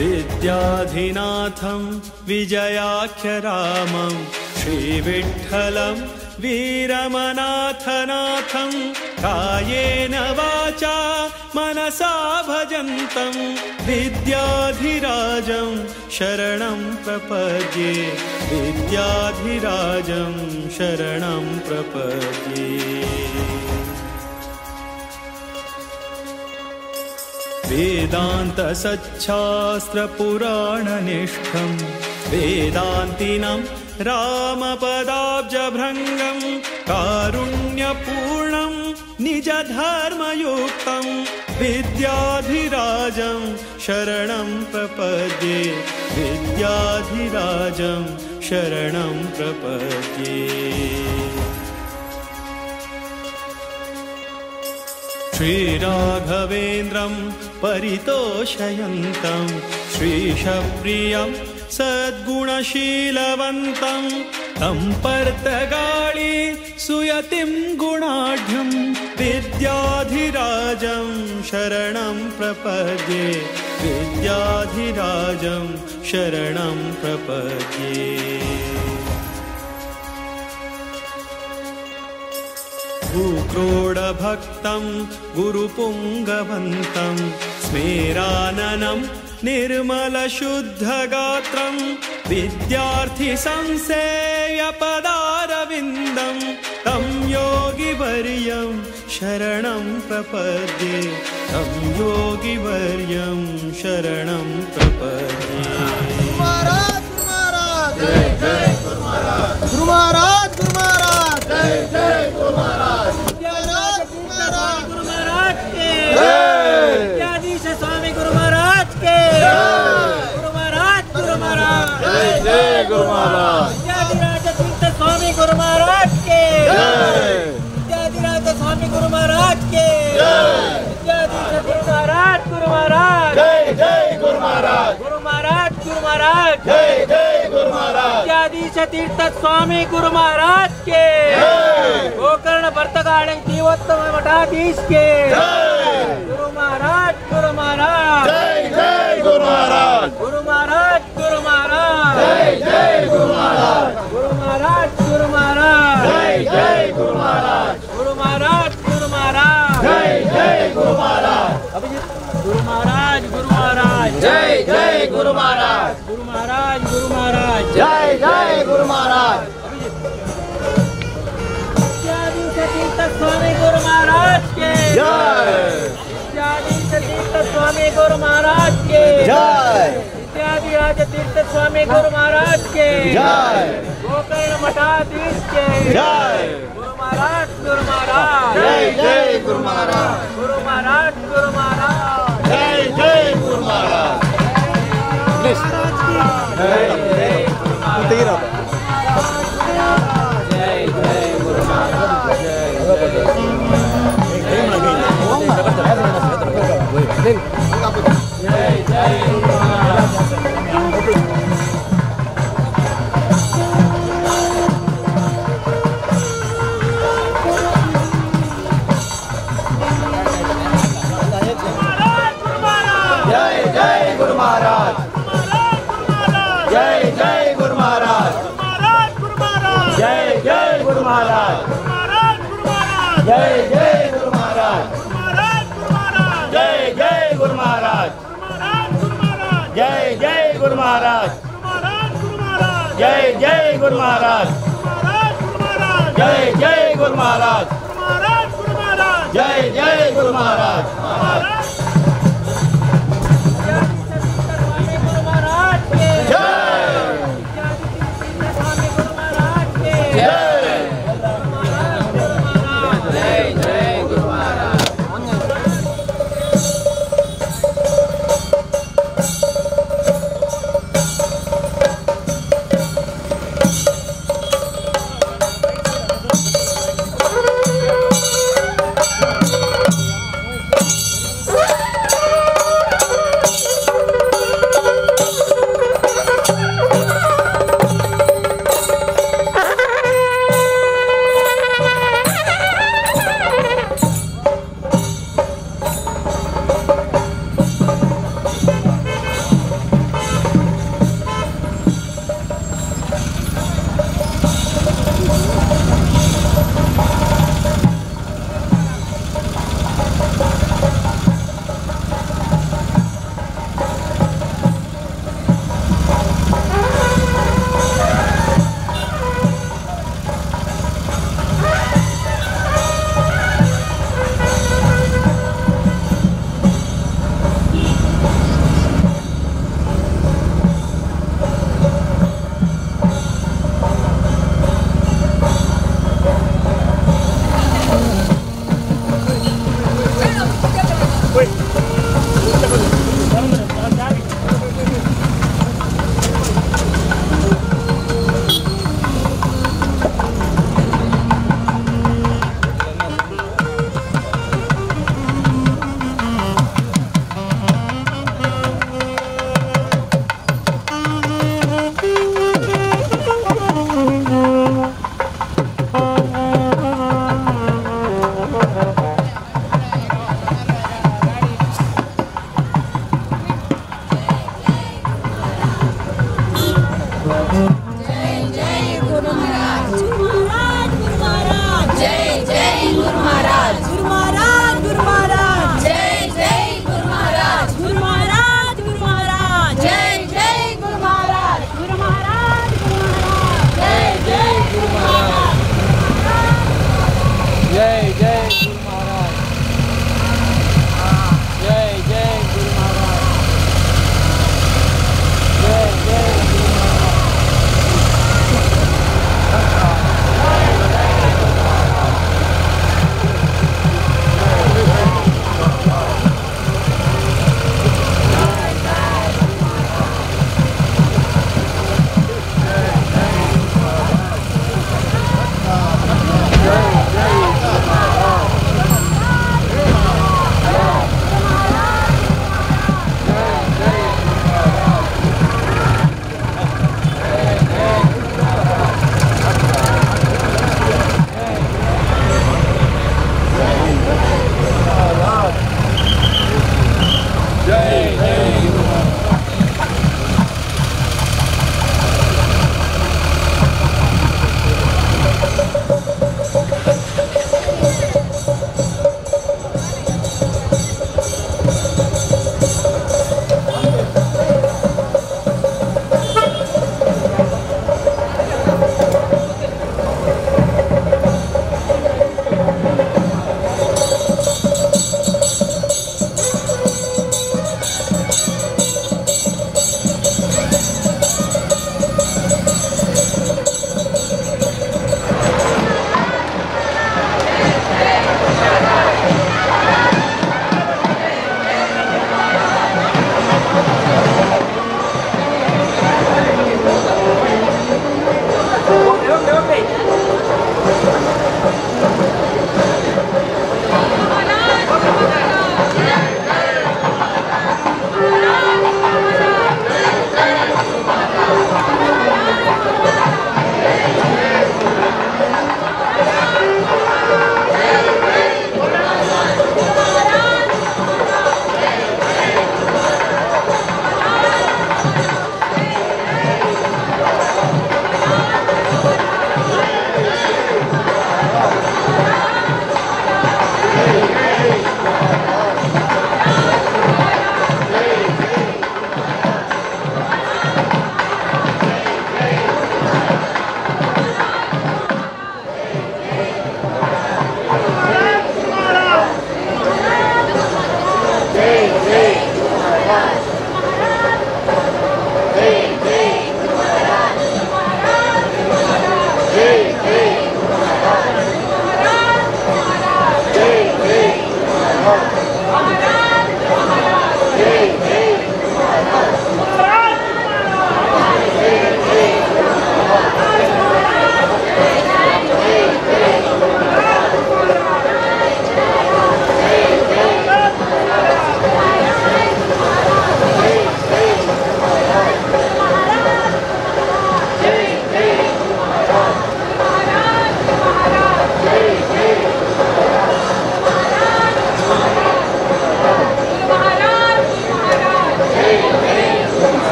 विद्याधिनाथं विजयाख्यरामं श्रीविठ्ठलं वीरमनाथनाथं कायेन वाचा मनसा भजन्तं विद्याधिराजं शरणं प्रपद्ये विद्याधिराजं शरणं प्रपद्ये। वेदान्तसच्छास्त्रपुराणनिष्ठं वेदान्तिनं रामपदाब्जभृङ्गं कारुण्यपूर्णं निजधर्मयुक्तं विद्याधिराजं शरणं प्रपद्ये विद्याधिराजं शरणं प्रपद्ये। श्रीराघवेन्द्रं परितोषयन्तं श्रीशप्रियं सद्गुणशीलवन्तं तं पर्तगाळी सुयतिं गुणाढ्यं विद्याधिराजं शरणं प्रपद्ये विद्याधिराजं शरणं प्रपद्ये। भूक्रोडभक्तं गुरुपुङ्गवन्तं स्मेराननं निर्मलशुद्धगात्रं विद्यार्थिसंसेयपदारविन्दं तं योगिवर्यं शरणं प्रपद्ये तं योगिवर्यं शरणं प्रपद्ये। महाराज महाराज जय जय गुरु महाराज, गुरु महाराज गुरु महाराज जय जय गुरु महाराज, गुरु महाराज गुरु महाराज के जय, विद्याधीश स्वामी गुरु महाराज के जय, गुरु महाराज गुरु महाराज जय जय गुरु महाराज, विद्याधिराज तीर्थ स्वामी गुरु महाराज के जय, विद्याधिराज स्वामी गुरु महाराज के जय, विद्याधीश गुरु महाराज गुरु महाराज जय जय गुरु महाराज, गुरु महाराज गुरु महाराज जय जय गुरु महाराज, विद्याधीश तीर्थ स्वामी गुरु महाराज के जय, गोकर्ण भर्तगाड़ी जीवोत्तम मठाधीश के जय, गुरु महाराज गुरु महाराज जय जय गुरु महाराज, गुरु महाराज गुरु महाराज जय जय गुरु महाराज, गुरु महाराज गुरु महाराज जय जय गुरु महाराज, गुरु महाराज गुरु महाराज जय जय गुरु महाराज, अभिजीत गुरु महाराज गुरु महाराज जय जय गुरु महाराज, गुरु महाराज गुरु महाराज जय जय गुरु महाराज, विद्याधीश तीर्थ स्वामी गुरु महाराज के जय, विद्याधीश तीर्थ स्वामी गुरु महाराज के जय, विद्याधिराज तीर्थ स्वामी गुरु महाराज के जय, गोकर्ण मठाधीश के जय, गुरु महाराज गुरु महाराज जय जय गुरु महाराज, गुरु महाराज गुरु महाराज जय जय गुरु महाराज, जय जय गुरु महाराज, जय जय गुरु महाराज, जय जय गुरु महाराज। जय जय गुरु महाराज, जय जय गुरु महाराज, जय जय गुरु महाराज, जय जय गुरु महाराज, जय जय गुरु महाराज, जय जय गुरु महाराज, जय जय गुरु महाराज, जय जय गुरु महाराज, जय जय गुरु महाराज। जय गाड़ी।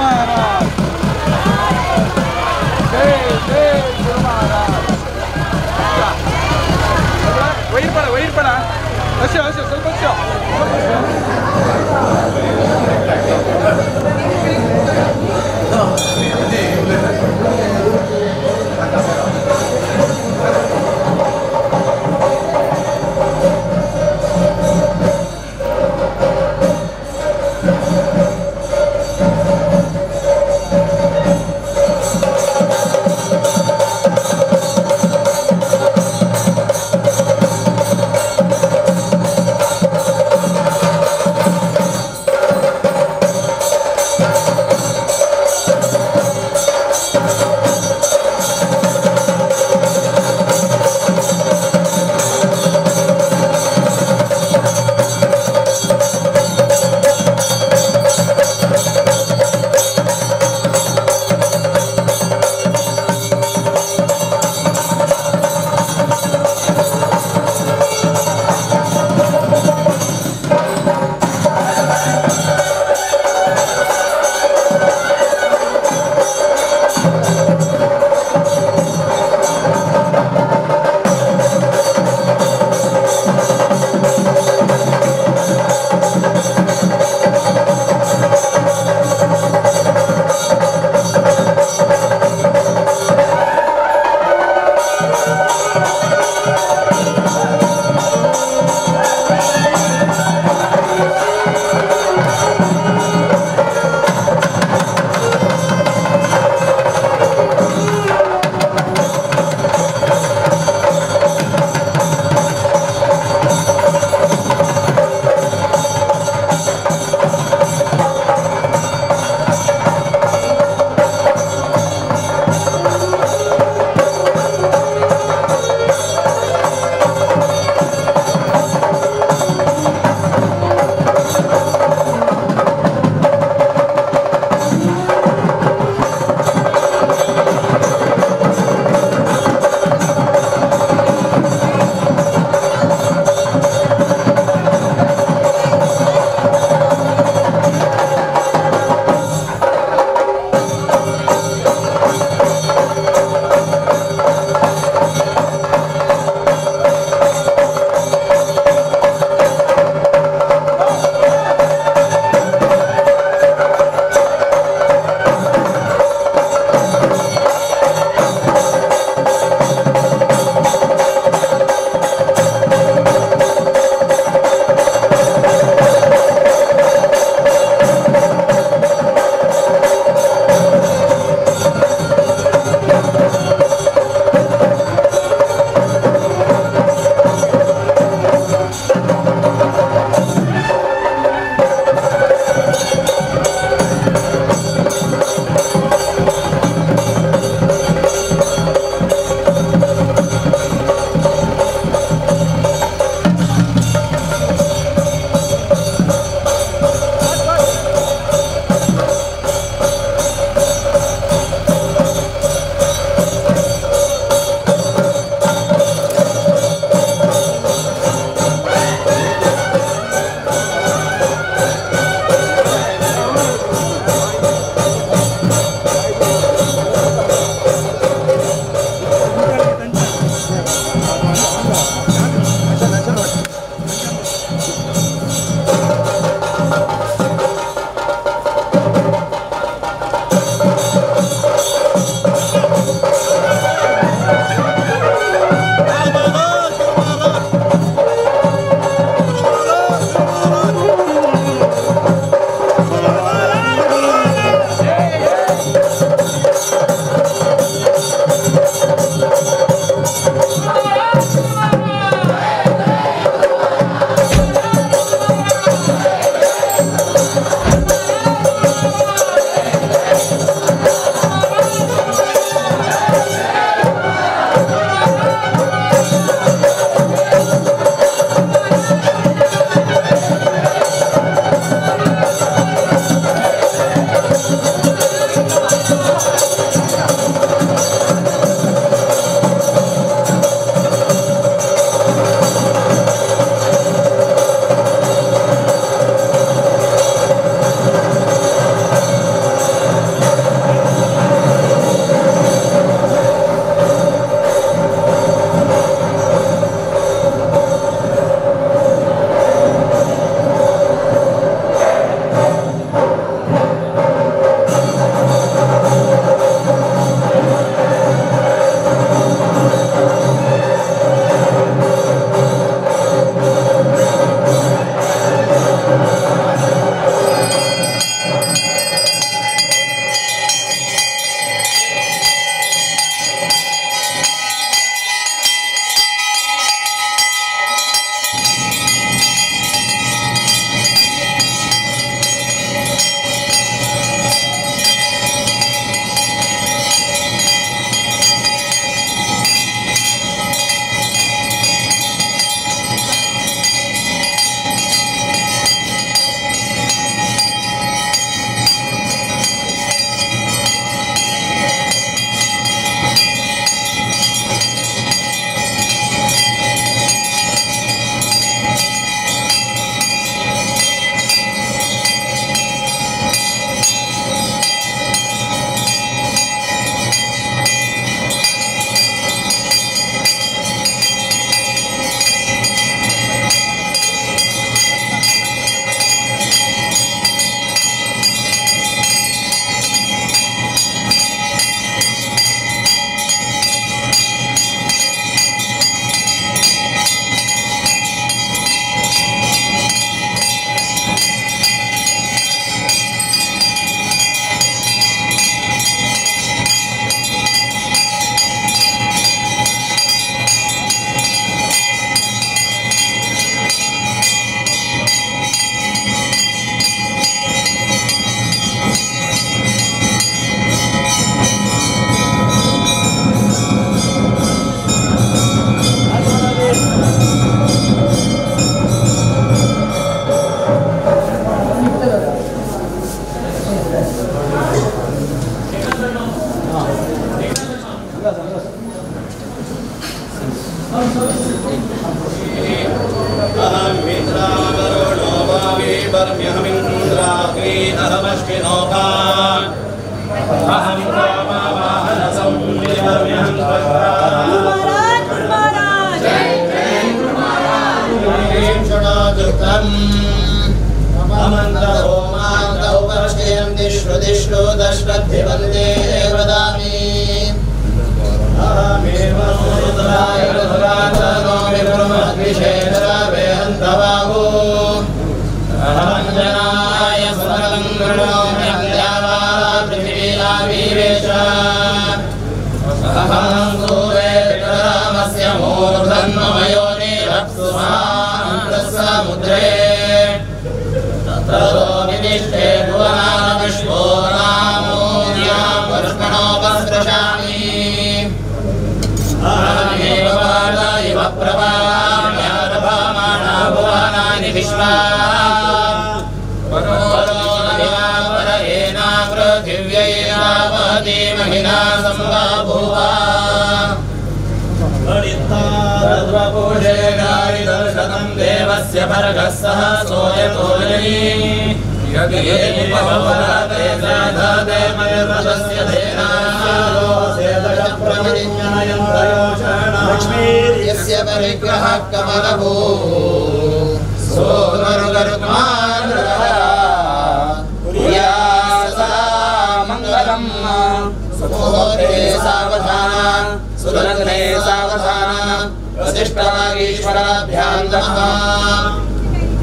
Maharaj. Jai Jai Guru Maharaj. Wire ಪಡ, ವೈರ್ ಪಡ. ಅಶ್ಯ ಅಶ್ಯ ಸ್ವಲ್ಪ ಅಶ್ಯ.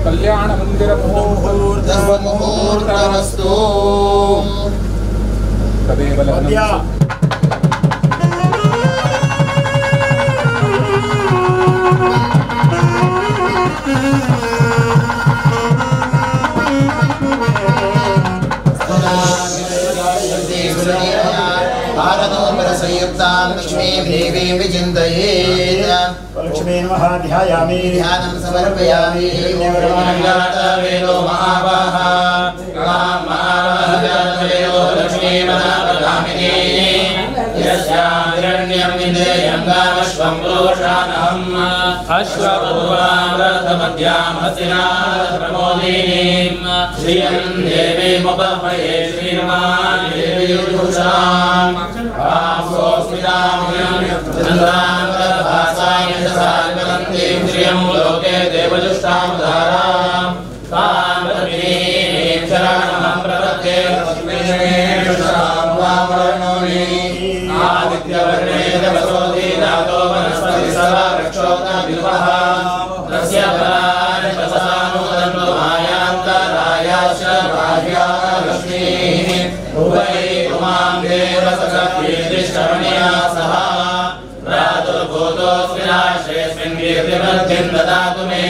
ಕಲ್ಯಾಣ ಮಂದಿರ ಮುಹೂರ್ತಮಸ್ತು. ತದೇವ ಲಗ್ನಂ. संयुक्तां लक्ष्मीं देवीं विचिन्तयेत्. लक्ष्मीं नमः ध्यायामि. ध्यानं समर्पयामि. वेदो महावाह महावाहवेदो लक्ष्मीमनापगामिनी यस्यां हिरण्यं विन्देयं गामश्वं पुरुषानहम् अश्वपूर्वां रथमध्यां हस्तिनां प्रमोदिनीं श्रियं देवीमुपह्वये श्रीमान् देवीरुषां चन्द्रां श्रियं लोके देवजुष्टां धारां तां रत्नीं शरणमहं प्रपद्ये. आदित्यवर्णे तपसोऽधि जातो वनस्पतिः सदा वृक्षोऽग्निर्वः तस्य फलानि तपसानुदन्तु मायान्तरायाश्च बाह्या लक्ष्मीः उभये पुमां देवसखीर्तिश्रवणया सह प्रादुर्भूतोऽस्मि राष्ट्रेऽस्मिन् कीर्तिवृद्धिं ददातु मे.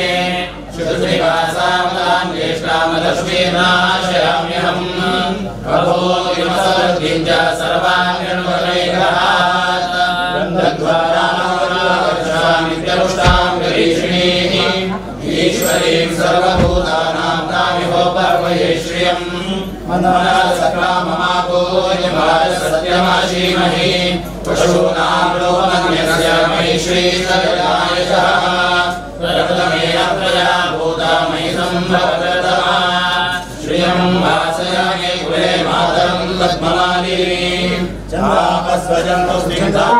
श्रुतिनिवासां ज्येष्ठामलक्ष्मीनाशयाम्यहम् अभूतिमसवृद्धिं च सर्वान् गन्धद्वारां गिरीशिणीः ईश्वरीं सर्वभूतानां तामिहोपर्वये श्रियम् मनसकाममापूर्यमासत्यमाशीमहि पशूनां लोमन्यस्य मयि श्रीसगजायशः प्रथमेन प्रजा भूता मयि सम्भवतमा श्रियं वासयामि कुले मातरं पद्ममालिनीं चन्द्रापस्वजं स्निग्धां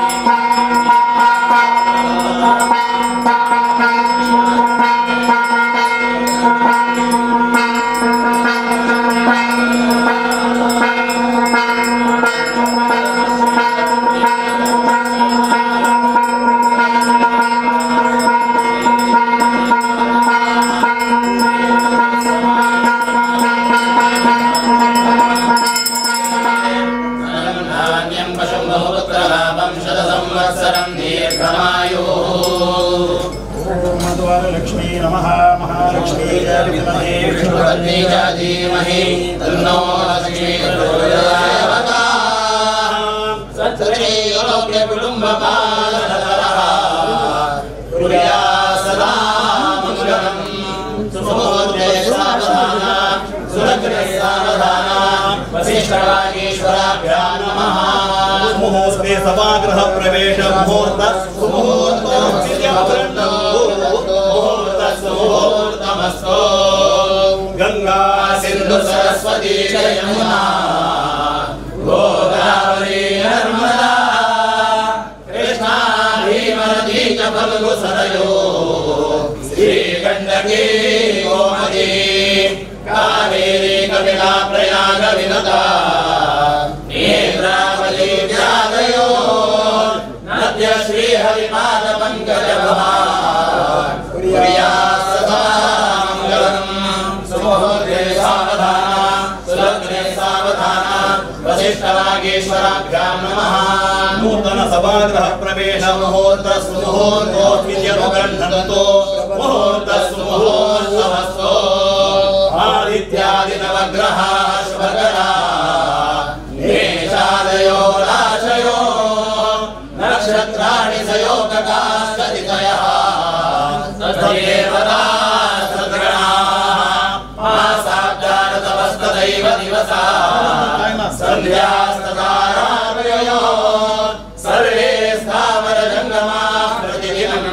Thank you. संवत्सरं दीर्घमायुः। ओम द्वारलक्ष्मी नमः। महालक्ष्मी च विद्महे विष्णुपत्नी च धीमहि तन्नो लक्ष्मी प्रचोदयात्। सत्रैलोक्य कुटुम्बपालनतरः कुर्या सदा मङ्गलम्। सुमुहूर्ते सावधाना सुलग्ने सावधाना वसिष्ठवागीश्वराभ्यां नमः। मुहूर्ते सभागृह प्रवेश मुहूर्त सुमुहूर्तो मुहूर्त सुमुहूर्तमस्तु। गंगा सिंधु सरस्वती च यमुना गोदावरी नर्मदा कृष्णा भीमनदी च फल्गु सरयो श्रीगण्डकी गोमती कावेरी कपिला प्रयाग विनुता नेत्रावली व्याधयो नद्य श्रीहरिपाद पंकज भवा कुर्या सदा मङ्गलम्। सुमुहूर्ते सावधाना सुलग्ने सावधाना वसिष्ठवागीश्वराभ्यां नमः। नूतन सभागृह प्रवेश मुहूर्त सुमुहूर्तोऽस्मित्यनुगृह्णन्तु मुहूर्त सुमुहूर्तमस्तु। आदित्यादि नवग्रहाः शुभकराः मेषादयो राशयो नक्षत्राणि सयोगकाश्चतितयः तदेवताः सद्गणाः मासाब्दारतमस्तदैव दिवसाः सन्ध्यास्तदा रात्रयो सर्वे स्थावरजङ्गमाः प्रतिदिनं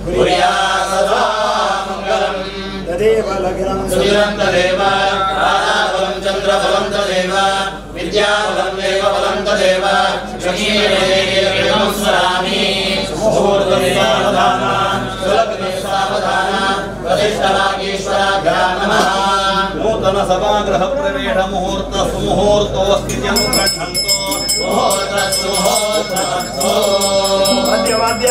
कुर्या सदा मङ्गलम्। तदेव लग्नं सुदिनं तदेव ताराबलं चन्द्रबलं तदेव विद्याबलं देवबलं तदेव लक्ष्मीदेवीं स्मरामि। मुहूर्ते सावधाना सुलग्ने सावधाना वसिष्ठवागीश्वराभ्यां नमः। नूतन सभागृह प्रवेश मुहूर्त सुमुहूर्तोऽस्मित्यनुगृह्णन्तु मुहूर्त सुमुहूर्तमस्तु। वाद्य वाद्य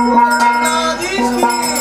गुरुनाधीश की।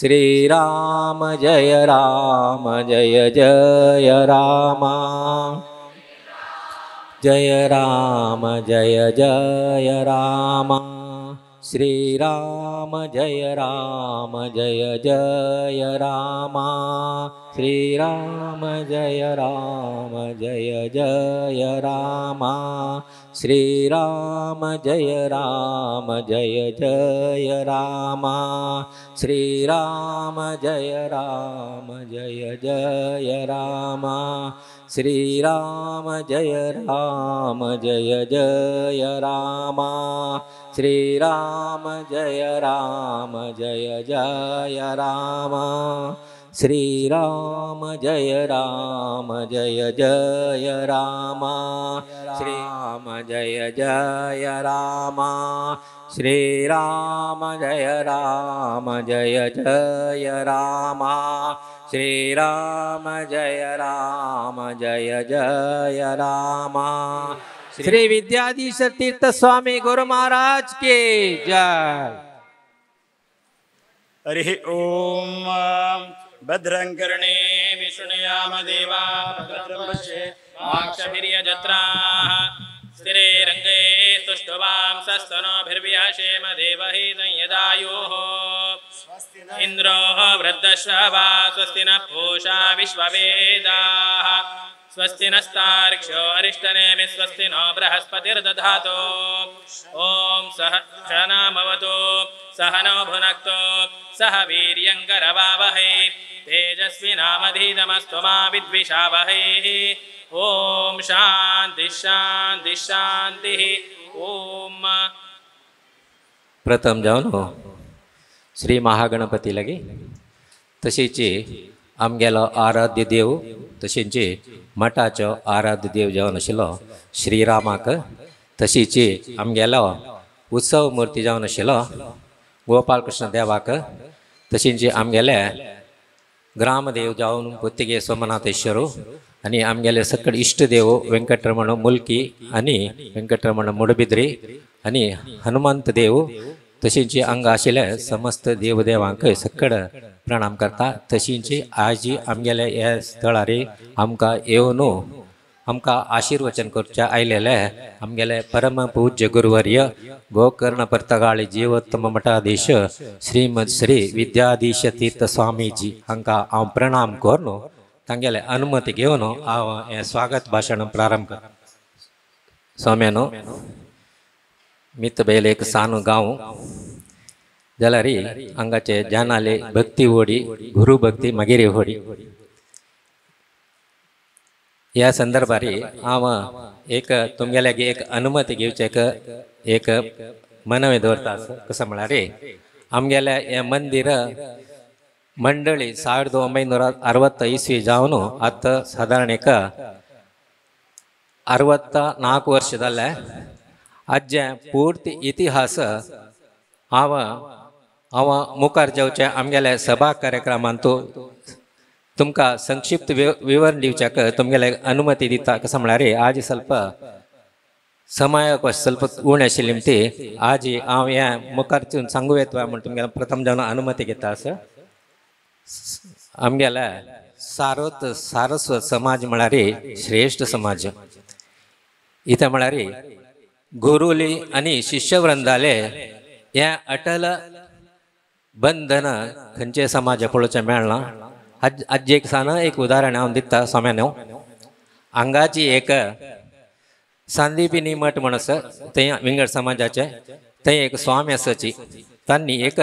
श्री राम जय राम जय जय राम जय राम जय जय राम श्री राम जय राम जय जय राम श्री राम जय राम जय जय राम श्री राम जय राम जय जय राम श्री राम जय राम जय जय राम श्री राम जय राम जय जय राम श्री राम जय राम जय जय राम श्री राम जय राम जय जय राम श्री राम जय जय राम श्री राम जय राम जय जय राम श्री राम जय राम जय जय राम। श्री विद्याधीश तीर्थ स्वामी गुरु महाराज के जय। हरि ओम। भद्रं कर्णे विष्णुयाम देवा भद्रं पश्ये माक्षभिर्यजत्राः स्थिरैरङ्गैः स्तुष्टुवां सस्तनोभिर्व्याशेम देवहि संयदायुः। इन्द्रो वृद्धश्रवा स्वस्ति नः पूषा विश्ववेदाः स्वस्ति नस्तार्क्ष्यो अरिष्टनेमि स्वस्ति नो बृहस्पतिर्दधातु। ॐ सहनामवतु सहनौ भुनक्तु सह वीर्यङ्करवावहै तेजस्विनामधीतमस्तु मा विद्विषावहै। ॐ शान्ति शान्ति शान्तिः। ॐ। प्रथम जावन श्री महागणपती लागी तशीच आमगेलो आराध्य देव तशीच मठाचो आराध्य देव जावन आशिल्लो श्रीरामाक तशीच आमगेलो उत्सव मूर्ती जावन आशिल्लो गोपालकृष्ण देवाक तशीच आमगेले ग्रामदेव जावन पुत्तिगे सोमनाथेश्वरू आनी आमगेले सकड इश्ट देव वेंकटरमण मुल्की आनी वेंकटरमण मुडबिद्री आनी हनुमंत देव तशीच हांगा आशिल्ले समस्त देवदेवांक सकड प्रणाम करता। तशीच आजी आमगेले ह्या स्थळार आमकां येवन आमकां आशीर्वचन करचे आयलेले आमगेले परम पूज्य गुरुवर्य गोकर्ण पर्तगाळी जीवोत्तम मठाधीश श्रीमद श्री विद्याधीश तीर्थ स्वामीजी हांकां हांव प्रणाम करून तांगेले अनुमती घेवन हांव हें स्वागत भाशण प्रारंभ करता। स्वाम्यानो मितबेल एक सानु गांव जाल्यार हांगाचे जानाले भक्ती होडी गुरु भक्ती मागीर होडी ह्या संदर्भार हांव एक तुमगेल्या एक अनुमती घेवचें एक मनवे दवरता। कसो म्हळ्यार आमगेल्या हें मंदीर मंडळी 1960 इस्वी जावन आतां सादारण एक 64 वर्ष जालें। आज्जे पूर्ती इतिहास हांव हांव मुखार जेवचे आमगेल्या सभा कार्यक्रमांत तुमकां संक्षिप्त विवरण दिवच्याक तुमगेले अनुमती दिता। कसो म्हळ्यार आज ಸ್ವಲ್ಪ समयाक ಸ್ವಲ್ಪ उणें आशिल्ली ती आज हांव हें मुखार सांगू येता म्हूण तुमगेले प्रथम जावन अनुमती घेता। आसा आमगेल्या सारस्वत समाज म्हळ्यार श्रेश्ठ समाज। इथं म्हळ्यार गुरुली आनी शिष्यवृंदाले हें अटल बंधन खंयचे समाजा पळोवचें मेळना। आज एक सान एक उदाहरण हांव दिता स्वाम्यानो। हांगाची एक सांदीपिनी मठ म्हण आसा थंय विंगड समाजाचे थंय एक स्वामी आसाची तांणी एक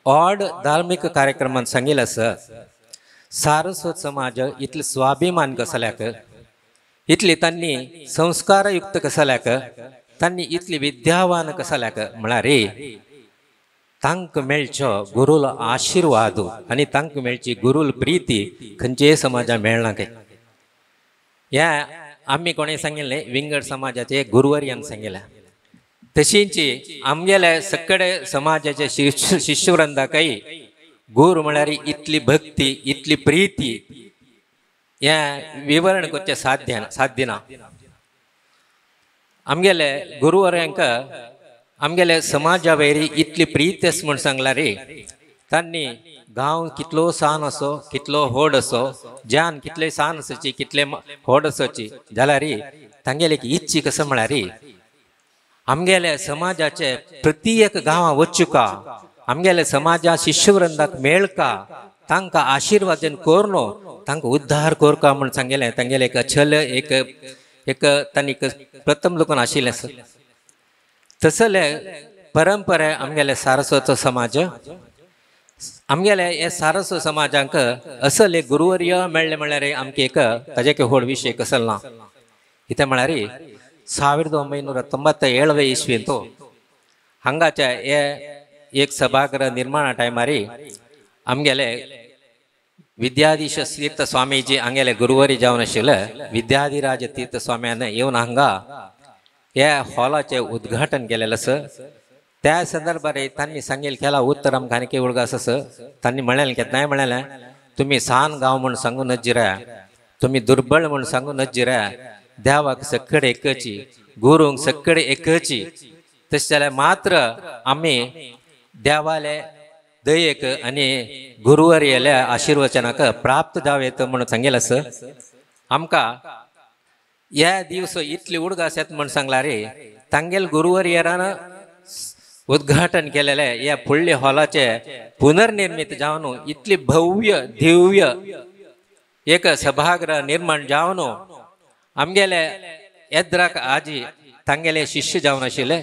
ऑड धार्मीक कार्यक्रमान सांगिल्लें आसा सारस्वत समाज इतले स्वाभिमान कसल्याक इतली तांणी संस्कारयुक्त कसल्याक तांणी इतली विद्यावान कसल्याक म्हळ्यार तांकां मेळचो गुरुलो आशिर्वाद आनी तांकां मेळची गुरुल प्रिती खंयचेय समाजा मेळना काय। ह्या आमी कोणें सांगिल्लें विंगड समाजाचे गुरुवर्यान सांगिल्लें। तशींच आमगेले सगळे समाजाचे शिष्यवृंदाकय गुरू म्हळ्यार इतली भक्ती इतली प्रिती हें विवरण करचें साध्य ना। आमगेले गुरुवर्यांक आमगेले समाजा वयर इतली प्रीत आसा म्हूण सांगला रे तांणी गांव कितलो सान असो कितलो व्हड असो ज्यान कितले सान आसची कितले व्हड आसची जाल्यार तांगेले एक इच्छी कसं म्हळ्यार आमगेले समाजाचे प्रति एक गांवां वचुका आमगेले समाजा शिष्यवृंदाक मेळका तांकां आशिर्वादन करून तांकां उद्धार करका म्हूण सांगेलें तांगेलें एक अचल एक एक तांणी प्रथम लोकान आशिल्लें तसले परंपरा आमगेले सारस्वत समाज आमगेले हे सारस्वत समाजांक असले गुरुवर्य मेळ्ळे म्हळ्यार आमकां एक ताजे व्हड विशय कसल ना. कितें म्हळ्यार 1997 इस्वींत हांगाच्या हे एक सभागृह निर्माणा टायमार आमगेले विद्याधीश तीर्थ स्वामीजी हांगेले गुरुवरी जावन आशिल्ले विद्याधिराज तीर्थ स्वाम्यान येवन हांगा ह्या हॉलाचें उद्घाटन केलेलें आसा. त्या संदर्भार तांणी सांगेल केला उत्तर आमकां आनी उडगास आसा. तांणी म्हणलें केन्नाय म्हणलें तुमी सान गांव म्हूण सांगू नजिरा तुमी दुर्बळ म्हूण सांगू नजिरा देवाक सकड एकची गुरूंक सकड एकची तशें जाल्यार मात्र आमी देवाले दयेक आनी गुरुवर्याल्या आशिर्वचनाक प्राप्त जावं येता म्हूण सांगेल आसा. आमकां ह्या दिवस इतली उडगास येता म्हूण सांगला रे तांगेल गुरुवर्यरान उद्घाटन केलेले ह्या फुडल्या हॉलाचे पुनर्निर्मित जावन इतली भव्य दिव्य एक सभागृह निर्माण जावन आमगेले एद्राक आजी तांगेले शिष्य जावन आशिल्ले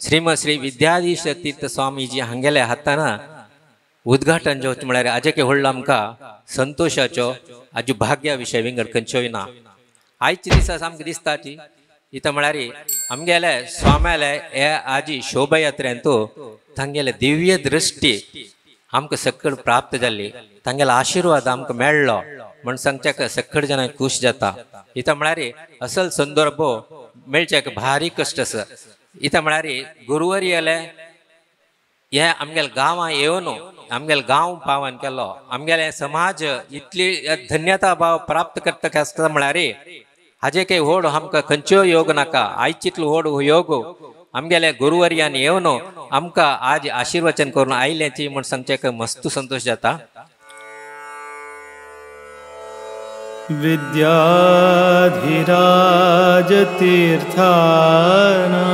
श्रीमद श्री विद्याधीश तीर्थ स्वामीजी हांगेले हातान उद्घाटन जावचें म्हळ्यार आजेके व्हडलो आमकां संतोशाचो आजू भाग्या विशय विंगड खंयचोय ना. आयच्या दिसा आमकां दिसता ती इथं म्हळ्यार आमगेले स्वाम्याले हे आजी शोभायात्रेंत तांगेले दिव्य दृश्टी आमकां सकड प्राप्त जाल्ली तांगेलो आशिर्वाद आमकां मेळ्ळो म्हण सांगच्याक सकड जाणांक खूश जाता. इथं म्हळ्यार असल संदर्भ मेळच्याक भारी कश्ट आसा. इथं म्हळ्यार गुरुवर्याले हे आमगेले गांवां येवन आमगेले गांव पावन केलो आमगेले समाज इतली धन्यता भाव प्राप्त करता आसता म्हळ्यार हाजे काही व्हड आमकां खंयच्यो योग नाका आयचितलो व्हड योग आमगेले गुरुवर्यान येवन आमकां आज आशिर्वचन करून आयल्याची म्हूण सांगचें मस्त संतोश जाता. विद्याधिराज तीर्थाना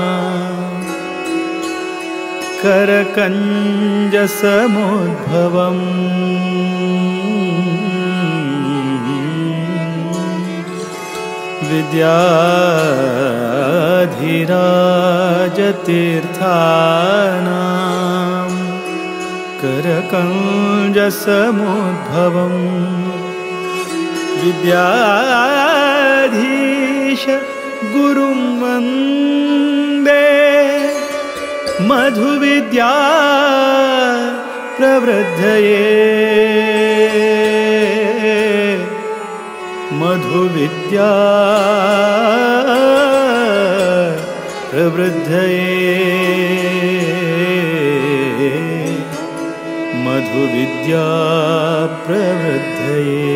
करकंज समुद्भवम् विद्याधिराज तीर्थानां करकंज समुद्भवम् विद्याधीश गुरुं वन्दे मधुविद्या प्रवृद्धये मधुविद्या प्रवृद्धये मधुविद्या प्रवृद्धये.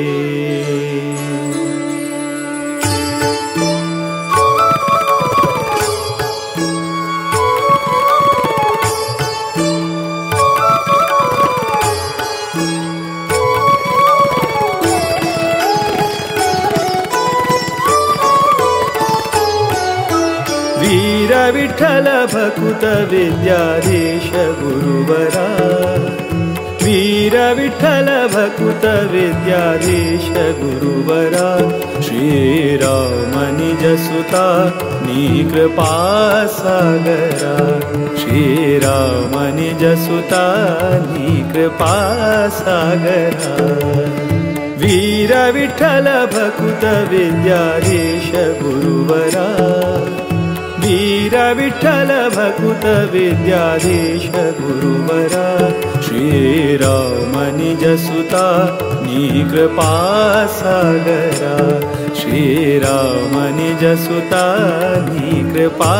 विठ्ठल भकुत विद्याधीश गुरुवरा वीर विठ्ठल भकुत विद्याधीश गुरुवरा श्रीराम निज सुता नी कृपा सागरा श्रीराम निज सुता नी कृपा सागरा वीर विठ्ठल भकुत विद्याधीश गुरुवरा वीर विठ्ठल भकुत विद्याधीश गुरुवरा श्रीराम निज सुता नी कृपा सागरा श्रीराम निज सुता नी कृपा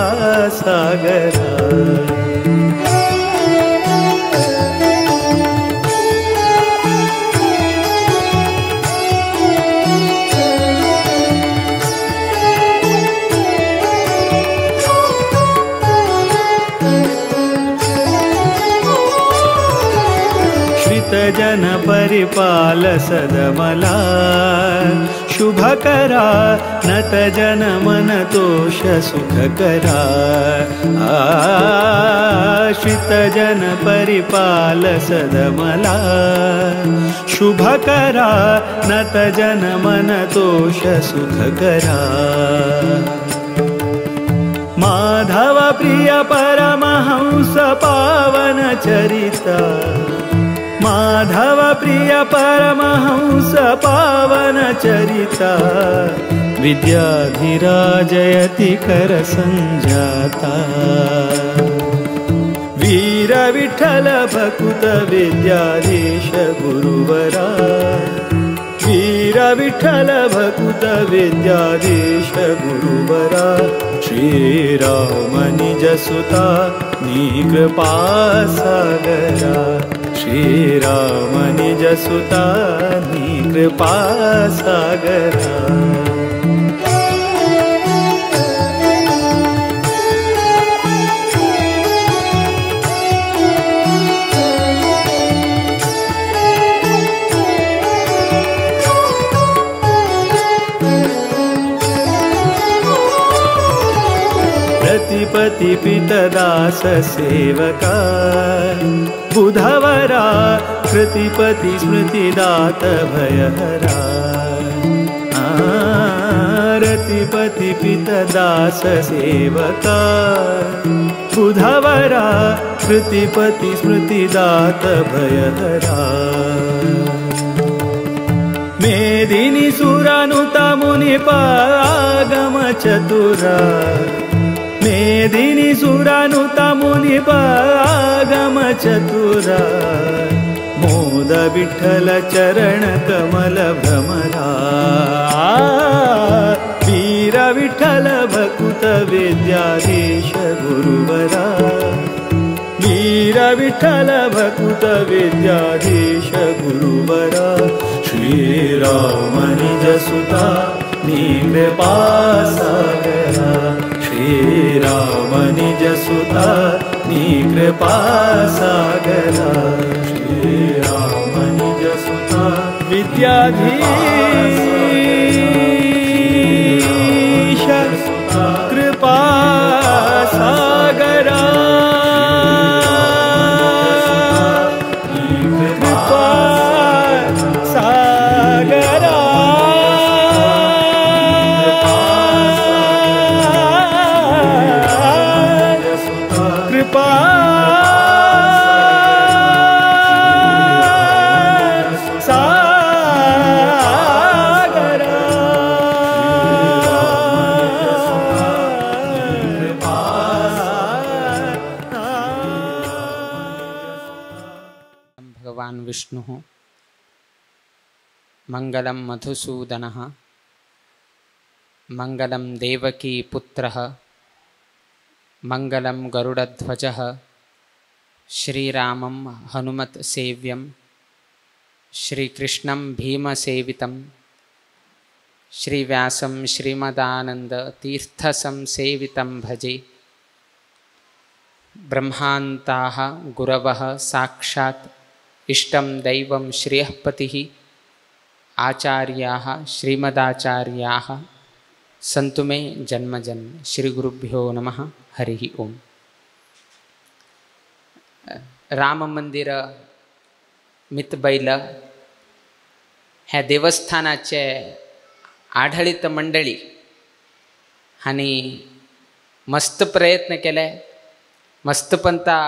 सागरा. जन परिपाल सदमला शुभकरा नत जन मन तोष सुखकरा। आश्रित जन परिपाल सदमला शुभकरा नत जन मन तोष सुखकरा। माधव प्रिय परमहंस पावन चरिता माधव प्रिय परमहंस पावन चरिता विद्याधिराजयति कर संजाता। वीर विठ्ठल भकुत विद्याधीश गुरुवरा वीर विठ्ठल भकुत विद्याधीश गुरुवरा। श्री राम निज सुता नी कृपा सागरा श्री राम निज सुता नी कृपा सागरा। पति पितदास सेवका बुधवरा कृतिपति स्मृतिदात भयहरा। रतिपति पितदास सेवका बुधवरा कृतिपति स्मृतिदात भयहरा। मेदिनी सुरानुत मुनिप आगम चतुरा मेदिनी सुरानुत मुनिप आगम चतुरा मोद विठ्ठल चरण कमल भ्रमरा। वीर विठ्ठल भकुत विद्याधीश गुरुवरा वीर विठ्ठल भकुत विद्याधीश गुरुवरा। श्री राम निज सुता नी कृपा सागरा श्री राम निज सुता नी कृपा सागरा। श्री राम निज सुता विद्याधीश कृपा सागरा कृपा सागरा। कृपा सागरा। भगवान विष्णुः मंगलं मधुसूदनः मंगलं देवकी पुत्रः मंगलं गरुडध्वजः श्रीरामं हनुमत्सेव्यं श्रीकृष्णं भीमसेवितं श्रीव्यासं श्रीमदानन्दतीर्थसंसेवितं भजे। ब्रह्मान्ताः गुरवः साक्षात् इष्टं दैवं श्रेयःपतिः आचार्याः श्रीमदाचार्याः सन्तु मे जन्म जन्म। श्री गुरुभ्यो नमः। हरिः ओम। राम मंदिर मितबैल ह्या देवस्थानाचे आढळीत मंडळी हांणी मस्त प्रयत्न केले, मस्तपंता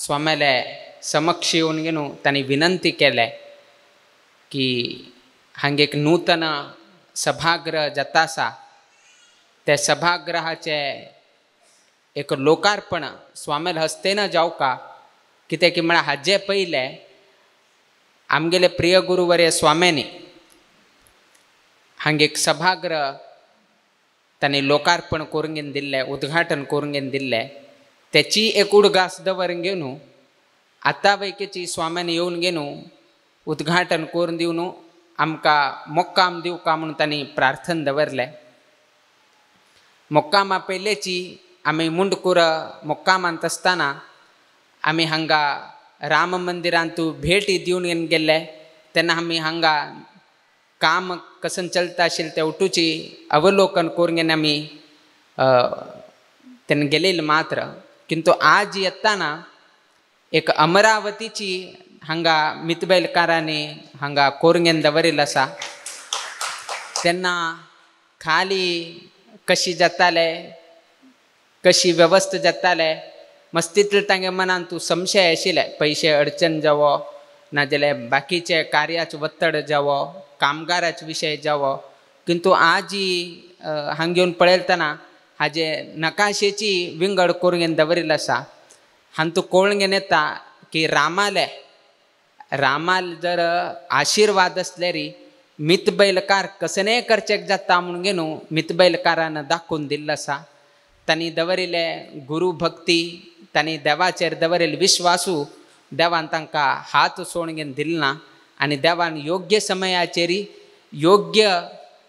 स्वाम्याले समक्ष येवन घेवन तांणी विनंती केले की हांगा एक नूतन सभागृह जाता आसा, त्या सभागृहाचे एक लोकार्पण स्वाम्याले हस्तेन जावका, कित्याक की म्हळ्यार हाजे पयलें आमगेले प्रिय गुरुवर्य स्वाम्यांनी हांगा एक सभागृह तांणी लोकार्पण करून घेवन दिल्लें, उद्घाटन करून घेवन दिल्लें, त्याची एक उडगास दवरून घेवन आतां वैकेची स्वाम्यांनी येवन घेवन उद्घाटन करून दिवन आमकां मोक्काम दिवका म्हणून तांणी प्रार्थना दवरलें। मोक्कामा पयलेची आमी मुंडकूर मोक्कामांत आसतना आमी हांगा राम मंदिरांतू भेटी दिवन गेल्ले तेन्ना आमी हांगा काम कसन चलता आशिल्लें तें उठूची अवलोकन करून आमी तेन्ना गेलेले मात्र किंतु आज येताना एक अमरावतीची हांगा मितबैलकारांनी हांगा कोरंगेन दवरिल्लो आसा तेन्ना खाली कशी जाताले कशी वेवस्था जाताले मस्तीतले तांगे मनान तूं संशय आशिल्ले पयशे अडचण जावो नाजाल्यार बाकीचे कार्याचो वत्तड जावो कामगाराचो विशय जावो किंतु आजी हांगा येवन पळयतना हाजे नकाशेची विंगड करून दवरिल्लो आसा हांतू कळून येता की रामाले रामाल जर आशिर्वाद आसल्यार मितबैलकार कसनेय करचेक जाता म्हणून न्हू मितबैलकारान दाखोवन दिल्लो आसा तांणी दवरिल्ले गुरु भक्ती तांणी देवाचेर दवरिल्ले विश्वासू देवान तांकां हात सोडून घेवन दिल ना आनी देवान योग्य समयाचेर योग्य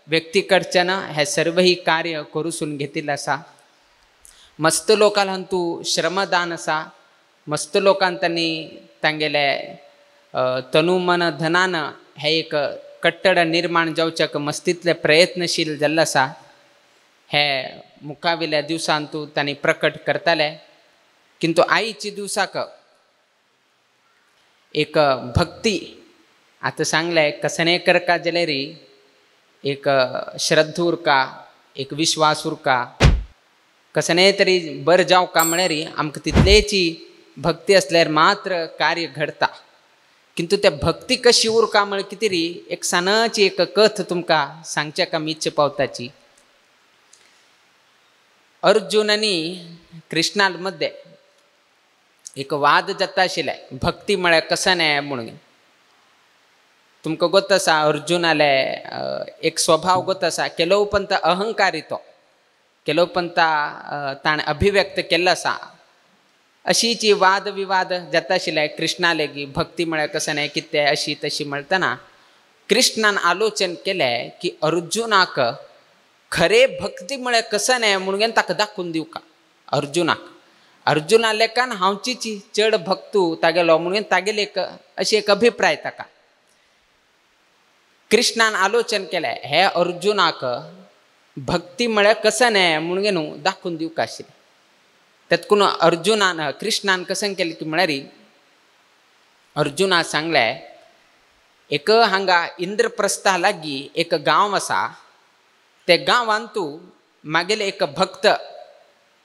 व्यक्ती कडच्यान हें सर्वही कार्य करूसून घेतिल्लें आसा. मस्त लोकांक हातूं श्रमदान आसा मस्त लोकांक तांणी तांगेले तनु मन धनान हें एक कट्टड निर्माण जावच्याक मस्तीतले प्रयत्नशील जाल्लो आसा हे मुखावेल्या दिवसांतू तांणी प्रकट करताले. किंतु आयच्या दिवसाक एक भक्ती आतां सांगलें कसनेय करका जाल्यार एक श्रद्धा उरका एक विश्वास उरका कसनेय तरी बरें जावका म्हळ्यार आमकां तितलेची भक्ती आसल्यार मात्र कार्य घडता. किंतु त्या भक्ती कशी उरका म्हळ्यार कितें री एक सानाची एक कथ तुमकां सांगच्याक आमी इच्छा पावताची. अर्जुन आनी कृष्णा मध्ये एक वाद जाता आशिल्ले भक्ती म्हळ्यार कसनें म्हणून. तुमकां गोत आसा अर्जुनाले एक स्वभाव गोत आसा केलो पंत अहंकारी तो केलो पंत ताणें अभिव्यक्त केल्लो आसा. अशीची वाद विवाद जाता आशिल्ले कृष्णाले की भक्ती म्हळ्यार कसनें कितें अशी तशी म्हणटना कृष्णान आलोचन केलें की अर्जुनाक खरे भक्ती म्हळ्यार कसनें म्हणून ताका दाखोवन दिवका अर्जुनाक. अर्जुना लेखान हांवचीची चड भक्तू तागेलो म्हणून तागेले एक अशी एक अभिप्राय ताका. कृष्णान आलोचन केलें हे अर्जुनाक भक्ती म्हळ्यार कसनें म्हणून न्हू दाखोवन दिवका आशिल्लें. तेतकून अर्जुनान कृष्णान कसं केलें की म्हळ्यार अर्जुना सांगलें एक हांगा इंद्रप्रस्था लागीं एक गांव आसा ते गांवांतू मागेले एक भक्त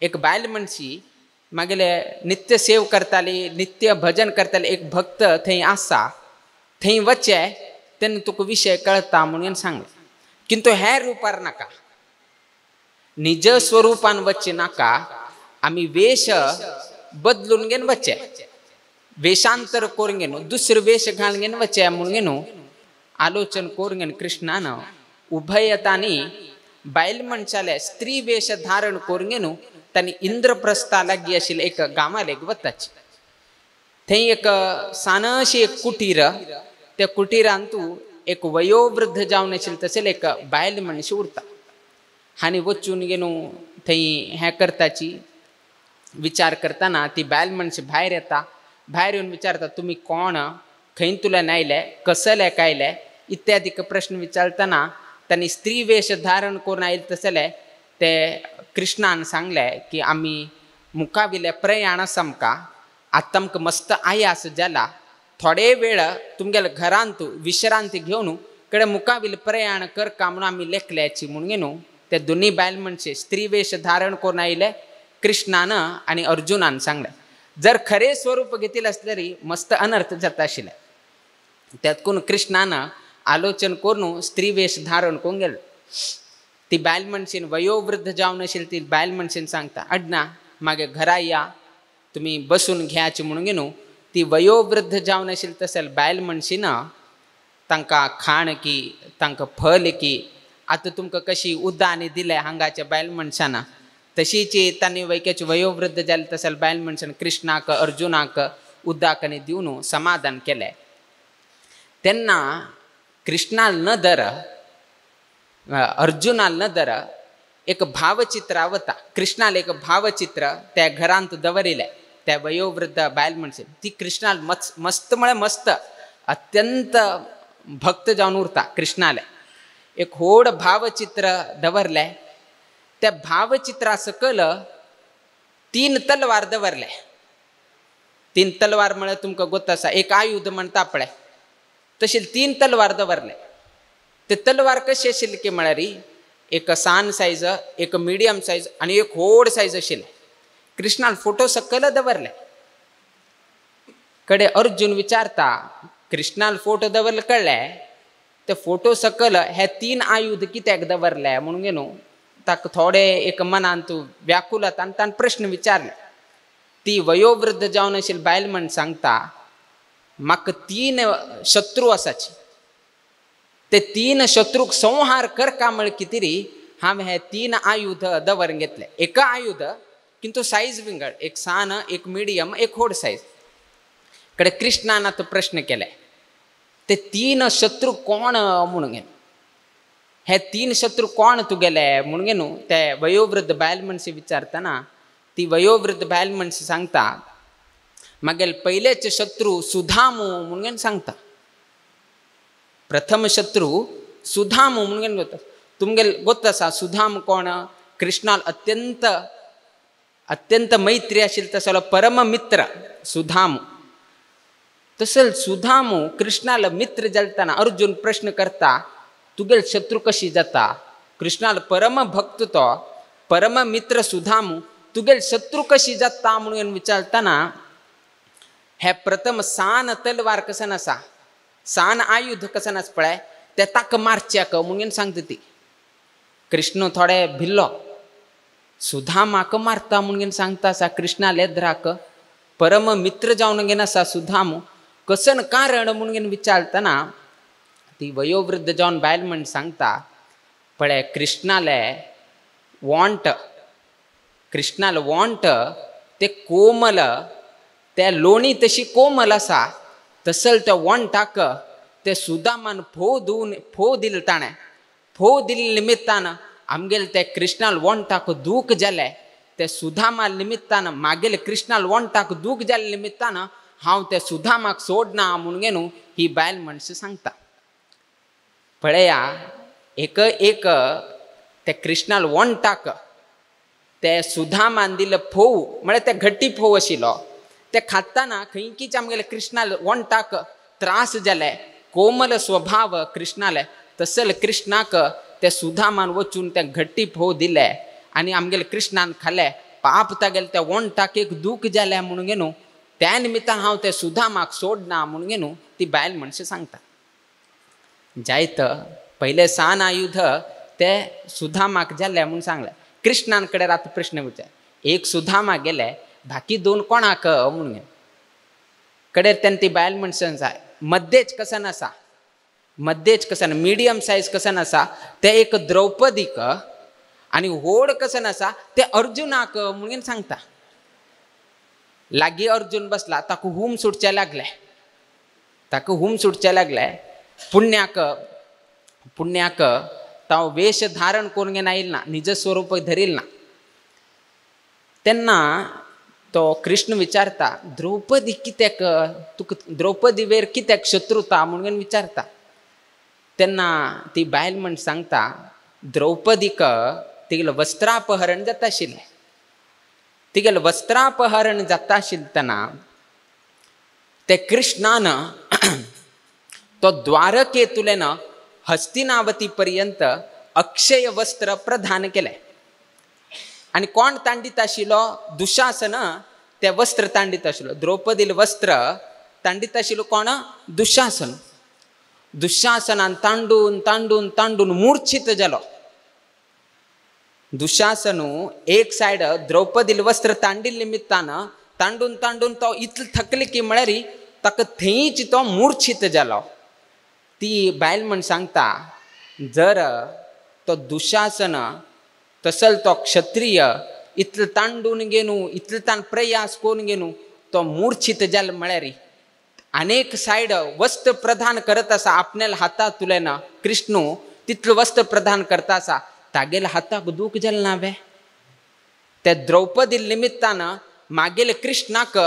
एक बायल मनशी मागेले नित्य सेव करताली नित्य भजन करताली एक भक्त थंय आसा थंय वचे तेन्ना तुका विशय कळता म्हणून सांगलें. किंतु हे रुपार नाका निज स्वरुपान वचे नाका आमी वेश बदलून घेवन वचे वेशांतर करून घेवन दुसरे वेश घालून घेवन वचे म्हणून न्हू आलोचन करून घेवन कृष्णान उभयतांनी बायल मनशाले स्त्री वेश धारण करून घेवन तांणी इंद्रप्रस्था लागीं आशिल्ले एक गांवालेक वताची. थंय एक सानशी एक कुटीर त्या कुटिरांतू एक वयोवृद्ध जावन आशिल्ले तशें एक बायल मनशी उरता आनी वचून घेवन थंय हें करताची विचार करतना ती बायल मनशी भायर येता भायर येवन विचारता तुमी कोण खंय तुल्यान आयले कसले कायले इत्यादी प्रश्न विचारतना तांणी स्त्री वेश धारण करून आयले तसले ते कृष्णान सांगलें की आमी मुखावेले प्रयाण आसा आमकां आतां आमकां मस्त आयास जाला थोडे वेळ तुमगेले घरांत विश्रांती घेवन कडे मुखावेले प्रयाण करका म्हणून आमी लेखल्याची म्हणून न्हू ते दोनी बायल मनशे स्त्री वेश धारण करून आयले कृष्णान आनी अर्जुनान सांगलें. जर खरे स्वरूप घेतिल्लें आसल्यार मस्त अनर्थ जाता आशिल्लें. त्यातकून कृष्णान आलोचन करून स्त्री वेश धारण करून गेलो. ती बायल मनशेन वयोवृद्ध जावन आशिल्ली ती बायल मनशेन सांगता अड्णा मागीर घरा या तुमी बसून घेयाची म्हणून न्हू ती वयोवृद्ध जावन आशिल्ली तशें बायल मनशीन तांकां खाण की तांकां फल की आतां तुमकां कशी उदाहरण दिलें हांगाच्या बायल मनशान तशीच तांणी वैक्याचे वयोवृद्ध जाले तशें बायल मनशान कृष्णाक अर्जुनाक उदक आनी दिवन समाधान केलें. तेन्ना कृष्णाल नदर अर्जुनाल नदर एक भावचित्र वता कृष्णाल एक भावचित्र त्या घरांत दवरिलें. त्या वयोवृद्ध बायल मनशेन ती कृष्णाल मस्त म्हळ्यार मस्त अत्यंत भक्त जावन उरता कृष्णाले. एक व्हड भावचित्र दवरलें, त्या भावचित्रा सकयल 3 तलवार दवरले. 3 तलवार म्हळ्यार तुमकां गोत आसा, एक आयुध म्हणटा पळय, तशें 3 तलवार दवरले. ते तलवार कशी आशिल्ली की म्हळ्यार एक सान सायज, एक मिडियम सायज आनी एक व्हड सायज आशिल्लें. कृष्णान फोटो सकयल दवरले. कडे अर्जुन विचारता, कृष्णान फोटो दवरले कळ्ळें, ते फोटो सकयल हे 3 आयुध कित्याक दवरले म्हणून न्हू ताका थोडे एक मनांत व्याकुलत आनी ताणें प्रश्न विचारले. ती वयोवृद्ध जावन आशिल्ली बायल म्हण सांगता, म्हाका 3 शत्रू आसाची, ते 3 शत्रूक संहार करका म्हळ कितें हांवें हे 3 आयुध दवरून घेतले. एका आयुध किंतु सायज विंगड, एक सान, एक मिडियम, एक व्हड सायज. कडे कृष्णान आतां प्रश्न केले, ते 3 शत्रू कोण म्हणून घेन, हे 3 शत्रू कोण तुगेले म्हणून न्हू ते वयोवृद्ध बायल मनशी विचारतना ती वयोवृद्ध बायल मनशी सांगता, मागेल पयलेच शत्रू सुधामू म्हणून सांगता. प्रथम शत्रू सुधामू म्हणून गोत तुमगेल गोत आसा सुधाम कोण, कृष्णाल अत्यंत अत्यंत मैत्री आशिल्लो तसलो परम मित्र सुधामू. तसल सुधामू कृष्णाल मित्र जालतना अर्जुन प्रश्न करता, तुगेल शत्रू कशी जाता? कृष्णाल परम भक्त तो परम मित्र सुधामू तुगेल शत्रू कशी जाता म्हणून विचारतना हे प्रथम सान तलवार कसन आसा, सान आयुध कसन आसा पळय, ते ताका मारच्याक म्हणून सांगता ती. कृष्ण थोडे भिल्लो, सुधामाक मारता म्हणून सांगता आसा कृष्णा लेद्राक परम मित्र जावन घेन आसा सुधामू, कसन कारण म्हणून विचारतना ती वयोवृद्ध जावन बायल म्हण सांगता, पळय कृष्णाले वॉंट, कृष्णाले वॉंट ते कोमल, त्या लोणी तशी कोमल आसा, तसल त्या वॉंटाक ते सुदामान फोव दिवन फोव दिल ताणें, फोव दिल्ले निमित्तान आमगेले ते कृष्णाल वॉंटाक दूख जालें, ते सुदामा निमित्तान मागेले कृष्णाल वॉंटाक दूख जाले निमित्तान हांव ते सुदामाक सोडना म्हणून न्हू ही बायल मनशां सांगता. पळया एक एक ते कृष्णाल वॉंटाक ते सुदामान दिले फोव म्हळ्यार ते घट्टी फोव आशिल्लो, ते खाताना खंयकीच आमगेले कृष्णाल वॉंटाक त्रास जाले, कोमल स्वभाव कृष्णाले, तसल कृष्णाक ते सुदामान वचून ते घट्टी फोव दिले आनी आमगेले कृष्णान खाले, पाप तागेले त्या वॉंटाक एक दूख जालें म्हणून न्हू त्या निमित्तान हांव ते सुदामाक सोडना म्हणून न्हू ती बायल मनशां सांगता. जायत पयले सान आयुध ते सुदामाक जाले म्हणून सांगलें. कृष्णान कडेन आतां प्रश्न विचार, एक सुदामा गेले बाकी 2 कोणाक म्हणून कडेन तेन्ना ती बायल मनशान जाय मध्येच कसन आसा, मध्येच कसन मिडियम सायज कसन आसा ते एक द्रौपदीक आनी व्हड कसन आसा ते अर्जुनाक म्हणून सांगता. लागीं अर्जुन बसला, ताका हूम सुटचे लागले, ताका हूम सुटचे लागले. पुण्याक पुण्याक ताव वेश धारण करून घेवन आयल ना, निज स्वरूप धरील ना. तेन्ना तो कृष्ण विचारता, द्रौपदी कित्याक तुका द्रौपदी वेर कित्याक शत्रुता म्हणून विचारता. तेन्ना ती बायल म्हण सांगता, द्रौपदीक तिगेलें वस्त्रापहरण जाता आशिल्लें, तिगेलें वस्त्रापहरण जाता आशिल्लें ते कृष्णान तो द्वारकेतुल्यान हस्तिनावती पर्यंत अक्षय वस्त्र प्रदान केलें. आनी कोण तांडीत आशिल्लो? दुशासन ते वस्त्र तांडीत आशिल्लो, द्रौपदीले वस्त्र तांडीत आशिल्लो कोण? दुशासन. दुशासनान तांडून तांडून तांडून मूर्छित जालो. दुशासनू एक सायड द्रौपदीले वस्त्र तांडिल्ले निमित्तान तांडून तांडून तो इतलो थकले की म्हळ्यार ताका थंयच तो मूर्छित जालो. ती बायल म्हण सांगता, जर तो दुशासन तसल तो क्षत्रिय इतलो तांडून घेवन इतलो ताण प्रयास करून घेवन तो मूर्छित जालो म्हळ्यार अनेक सायड वस्त्र प्रदान करत आसा आपल्याला हातांतुल्यान कृष्णू तितलो वस्त्र प्रदान करता आसा, तागेल्या हाताक दूख जालें ना वे? त्या द्रौपदी निमित्तान मागेले कृष्णाक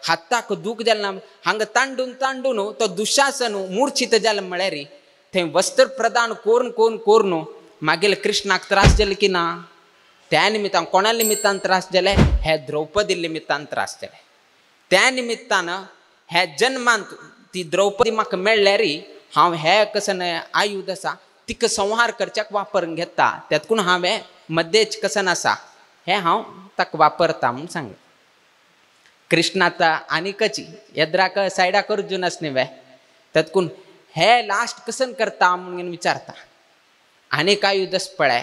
हाताक दूख जालें ना हांगा तांडून तांडून तो दुशासन मूर्छित जालें म्हळ्यार थंय वस्त्र प्रदान करून करून करून मागेले कृष्णाक त्रास जाले की ना. त्या निमित्तान कोणा निमित्तान त्रास जाले हे द्रौपदी निमित्तान त्रास जाले. त्या निमित्तान हे जन्मांत ती द्रौपदी म्हाका मेळ्ळ्यार हांव हे कसन आयुध आसा तिका संहार करच्याक वापरून घेता त्यातकून हांवें मद्देच कसन आसा हें हांव ताका वापरता म्हूण सांगलें. कृष्ण आतां आनीकच येद्राक सायडाक अर्जुन आस न्ही वे त्यातकून हे लास्ट कसन करता म्हणून विचारता. आनीक आयुध आसा पळय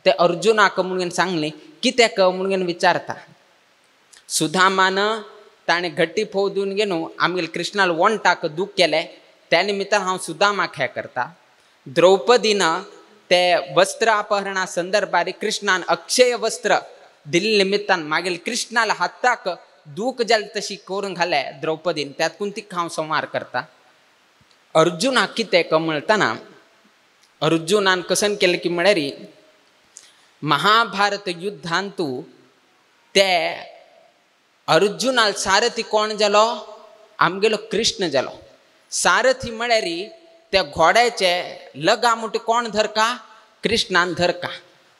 ते अर्जुनाक म्हणून सांगलें कित्याक म्हणून विचारता. सुदामान ताणें घट्टी फोव दिवन घेवन आमगेले कृष्णाल वणटाक दूख केलें त्या निमित्तान हांव सुदामाक हें करता. द्रौपदीन ते वस्त्र अपहरणा संदर्भार कृष्णान अक्षय वस्त्र दिल्ले निमित्तान मागीर कृष्णाल हाताक दूख जालें तशी करून घाले द्रौपदीन त्यातकून तिका हांव संहार करता. अर्जुनाक कितें कमळतना अर्जुनान कसन केलें की म्हळ्यार महाभारत युद्धांतू ते अर्जुनाल सारथी कोण जालो आमगेलो कृष्ण जालो. सारथी म्हळ्यार त्या घोड्याचे लगाम कोण धरका कृष्णान धरका.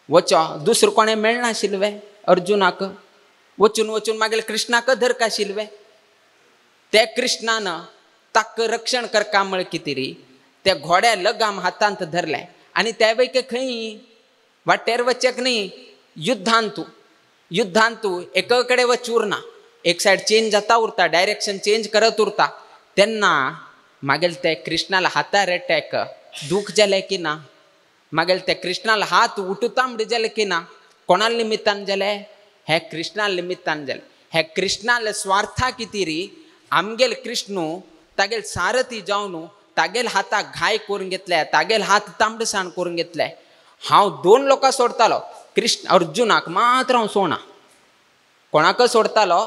वचो दुसरो कोणें मेळनाशिल्लें अर्जुनाक वचून वचून मागीर कृष्णाक धरका आशिल्लें. ते कृष्णान ताका रक्षण करका म्हळ कितें त्या घोड्या लगाम हातांत धरले आनी त्या वयके खंय वाटेर वचक न्ही युद्धांतू युद्धांतू एक कडेन वच उरना एक सायड चेंज जाता उरता डायरेक्शन चेंज करत उरता. तेन्ना मागीर ते कृष्णाला हातार अटॅक दूख जालें की ना मागीर ते कृष्णाला हात उठुतांबडे जालें की ना. कोणा निमित्तान जालें हे कृष्णा निमित्तान जालें. हे कृष्णाले स्वार्था कितें आमगेल कृष्णू तागेल सारथी जावन तागेल हाताक घाय करून घेतले तागेल हात तांबडसाण करून घेतले. हांव दोन लोकां सोडतालो कृष्ण अर्जुनाक मात्र हांव सोडना कोणाक सोडतालो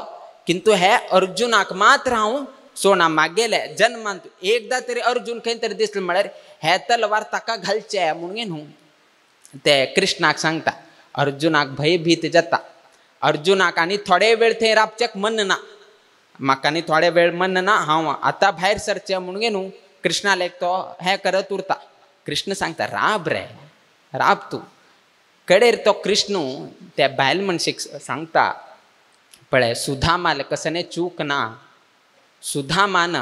किंतु हे अर्जुनाक मात्र हांव सोडना. मागेले जन्मांत एकदां तरी अर्जुन खंय तरी दिसले म्हळ्यार हे तलवार ताका घालचे म्हणून न्हू ते कृष्णाक सांगता. अर्जुनाक भयभीत जाता अर्जुनाक आनी थोडे वेळ थंय राबच्याक मन ना म्हाका आनी थोडे वेळ मन ना हांव आतां भायर सरचें म्हणून न्हू कृष्णाक तो हें करत उरता. कृष्ण सांगता राब रे राब तूं. कडेर तो कृष्ण त्या बायल मनशेक सांगता पळय सुदामाले कसने चूक ना सुदामान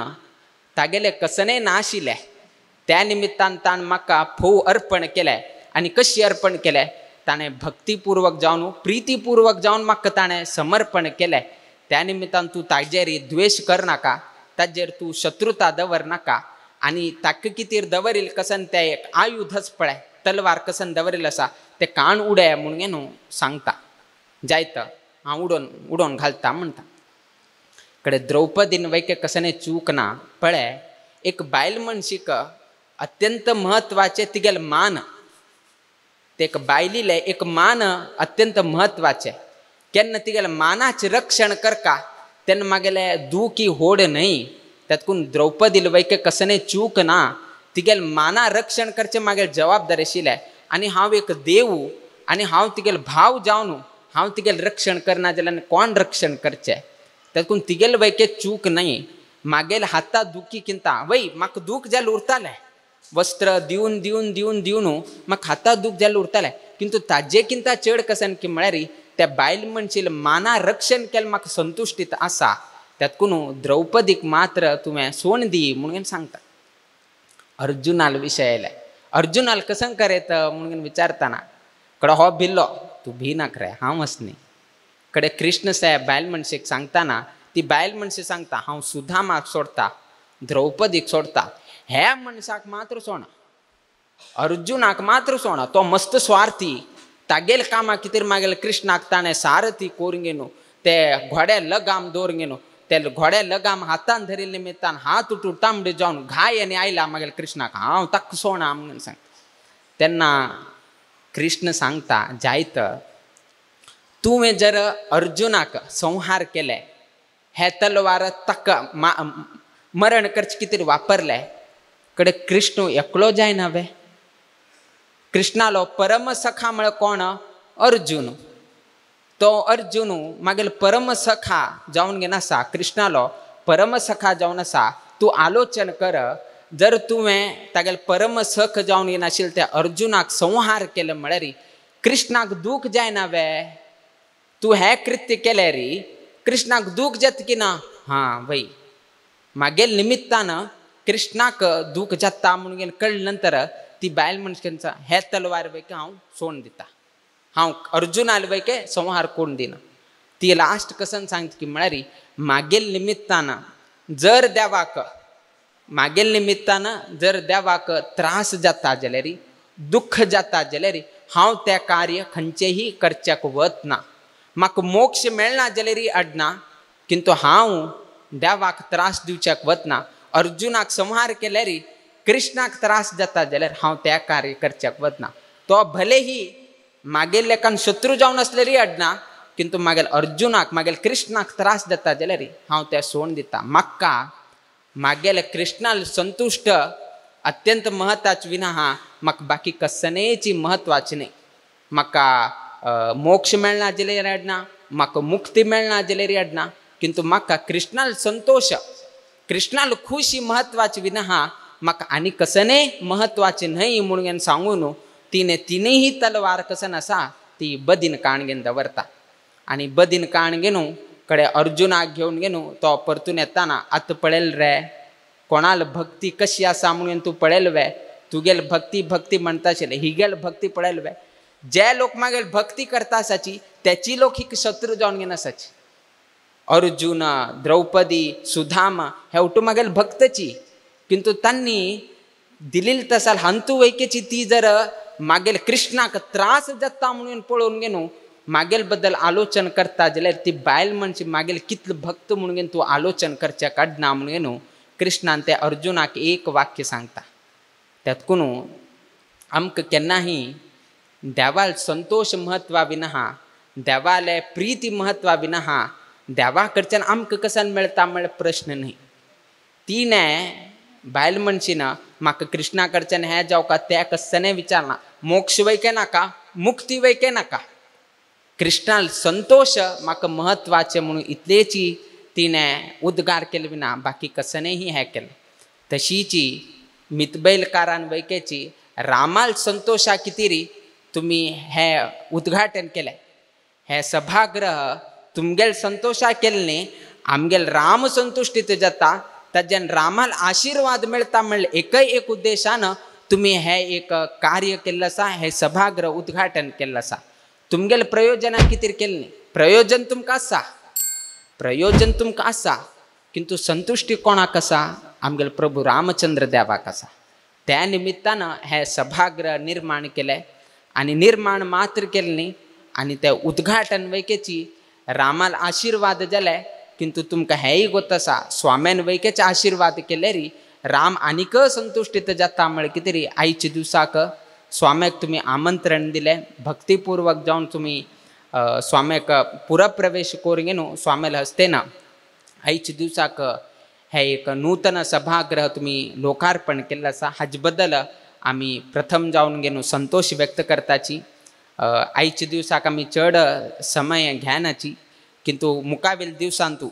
तागेले कसने नाशिल्लें त्या निमित्तान ताणें म्हाका फोव अर्पण केलें आनी कशी अर्पण केलें ताणें भक्तीपूर्वक जावन प्रितीपूर्वक जावन म्हाका ताणें समर्पण केलें. त्या निमित्तान तूं ताजेर द्वेश करनाका ताजेर तूं शत्रुता दवर नाका आनी ताका कितें दवरील कसन तें एक आयुधच पळय तलवार कसन दवरील आसा ते काण उडय म्हणून न्हू सांगता जायत हांव उडोवन उडोवन घालता म्हणटा. कडेन द्रौपदीन वैके कसने चूक ना पळय एक बायल मनशीक अत्यंत म्हत्वाचें तिगेल मान ते एक बायलीले एक मान अत्यंत म्हत्वाचें केन्ना तिगेले मानाचें रक्षण करका तेन्ना मागेले दुखी होड न्हय त्यातकून द्रौपदील वैके कसने चूक ना तिगेल माना रक्षण करचें मागेल जबाबदारी आशिल्लें आनी हांव एक देव आनी हांव तिगेल भाव जावन हांव तिगेल रक्षण करना जाल्यार कोण रक्षण करचें त्यातकून तिगेल वैके चूक न्हय मागेल हाता दुखी किंता वय म्हाका दूख जाल्यार उरतालें वस्त्र दिवन दिवन दिवन दिवन म्हाका हाता दूख जाल्यार उरतालें किंतु ताजे किंता चड कसन की म्हळ्यार त्या बायल मनशील माना रक्षण केलें म्हाका संतुश्टीत आसा त्यातकून द्रौपदीक मात्र तुवें सोण दी म्हणून सांगता. अर्जुनाल विशय आयले अर्जुनाल कसं करेत म्हणून विचारताना कडे हो भिल्लो तूं भी नाक रे हांव आस न्ही. कडे कृष्ण साहेब बायल मनशेक सांगताना ती बायल मनशे सांगता हांव सुदामाक सोडता द्रौपदीक सोडता ह्या मनशाक मात्र सोडना अर्जुनाक मात्र सोडना तो मस्त स्वार्थी तागेल कामां कितें मागेल कृष्णाक ताणें सारथी करून घेवन ते घोड्या लगाम दवरून घेवन ते घोड्या लगाम हातान धरिल्ले निमित्तान हात उठून तांबडे जावन घाय आनी आयला मागीर कृष्णाक हांव ताका सोडना म्हणून सांगता. तेन्ना कृष्ण सांगता जायत तुवें जर अर्जुनाक संहार केले हे तलवार ताका मरण करचे कितें वापरले कडे कृष्ण एकलो जायना वे कृष्णालो परम सखा म्हळ्यार कोण अर्जुन. तो अर्जुन मागीर परमसखा जावन घेन आसा कृष्णालो परमसखा जावन आसा तूं आलोचन कर जर तुवें तागेले परमसख जावन घेनाशिल्लें त्या अर्जुनाक संहार केलो म्हळ्यार कृष्णाक दूख जायना वे तूं हें कृत्य केलें री कृष्णाक दूख जाता की ना हां वय मागेल निमित्तान कृष्णाक दूख जाता म्हणून कळ्ळे नंतर ती बायल मनशांचा हे तलवार वैके हांव सोडून दिता हांव अर्जुनाल वैके संहार कोण दिना ती लास्ट कसन सांगता की म्हळ्यार मागेल निमित्तान जर देवाक मागेल निमित्तान जर देवाक त्रास जाता जाल्यार दुःख जाता जाल्यार हांव तें कार्य खंयचेंय करच्याक वत ना म्हाका मोक्ष मेळना जाल्यार अडना किंतु हांव देवाक त्रास दिवच्याक वतना अर्जुनाक संहार केल्यार कृष्णाक त्रास जाता जाल्यार हांव त्या कार्य करच्याक वतना तो भलेही मागेल लेखान शत्रू जावन आसल्यारय अडना किंतु मागेल अर्जुनाक मागेल कृष्णाक त्रास जाता जाल्यार हांव त्या सोडून दिता म्हाका मागेल कृष्णाल संतुश्ट अत्यंत महत्वाचें विना हा म्हाका बाकी कसनेची म्हत्वाची न्ही म्हाका मोक्ष मेळना जाल्यार अडना म्हाका मुक्ती मेळना जाल्यार अडना किंतु म्हाका कृष्णाल संतोष कृष्णाल खुशी म्हत्वाची विना हा म्हाका आनी कसने म्हत्वाचें न्हय म्हणून सांगून तिणें तिनेही तलवार कसन आसा ती बदीन काण घेवन दवरता आनी बदीन काण घेवन कडे अर्जुनाक घेवन घेवन तो परतून येताना आतां पळयल रे कोणाल भक्ती कशी आसा म्हणून तूं पळयल वे तुगेल भक्ती भक्ती म्हणटा आशिल्लें हिगेल भक्ती पळयल वे जे लोक मागीर भक्ती करता आसाची त्याची लोक ही शत्रू जावन घेवन आसाची अर्जुन द्रौपदी सुधामा हे उठू मागेल भक्तची किंतु तांणी दिलेली तसाल हांतू वैकेची ती जर मागेल कृष्णाक त्रास जाता म्हणून पळोवन घेवन मागेल बद्दल आलोचन करता जाल्यार ती बायल मनशी मागेल कितलो भक्त म्हणून घेवन तूं आलोचन करच्या काडना म्हणून घेवन कृष्णान त्या अर्जुनाक एक वाक्य सांगता त्यातकून आमकां केन्नाही देवाल संतोष म्हत्वा विना देवाले प्रिती म्हत्वा विना देवा कडच्यान आमकां कसान मेळटा म्हळ्यार प्रश्न न्हय तिणें बायल मनशीन म्हाका कृष्णा कडच्यान हें जावका तें कसनें विचारना मोक्ष वैके नाका मुक्ती वैके नाका कृष्णाल संतोष म्हाका म्हत्वाचें म्हणून इतलेची तिणें उद्गार केले विना बाकी कसनेंय हें केलें तशीची मितबैलकारान वैकेची रामाल संतोषा कितें तुमी हें उद्घाटन केलें हें सभागृह तुमगेल संतोषा केलें न्ही आमगेल राम संतुश्टीत जाता ताज्यान रामाल आशिर्वाद मेळटा म्हणल्यार एकय एक उद्देशान तुमी हें एक कार्य केल्लें आसा हें सभागृह उद्घाटन केल्लें आसा तुमगेले प्रयोजना कितें केलें न्ही प्रयोजन तुमकां आसा प्रयोजन तुमकां आसा किंतु संतुश्टी कोणाक आसा आमगेले प्रभू रामचंद्र देवाक आसा त्या निमित्तान हें सभागृह निर्माण केलें आनी निर्माण मात्र केलें न्ही आनी तें उद्घाटन वैकेची रामाल आशिर्वाद जाले किंतु तुमकां हेंय गोत आसा स्वाम्यान वैकेचे आशिर्वाद केले री राम आनीक संतुश्टीत जाता म्हळ्यार कितें री आयच्या दिवसाक स्वाम्याक तुमी आमंत्रण दिलें भक्तीपूर्वक जावन तुमी स्वाम्याक पुरप्रवेश करून घेवन स्वाम्याल हस्तेन आयच्या दिवसाक हें एक नूतन सभागृह तुमी लोकार्पण केल्लें आसा हाजे बद्दल आमी प्रथम जावन घेवन संतोष व्यक्त करताची आयच्या दिवसाक आमी चड समय घेनाची किंतु मुखावेल दिवसांतू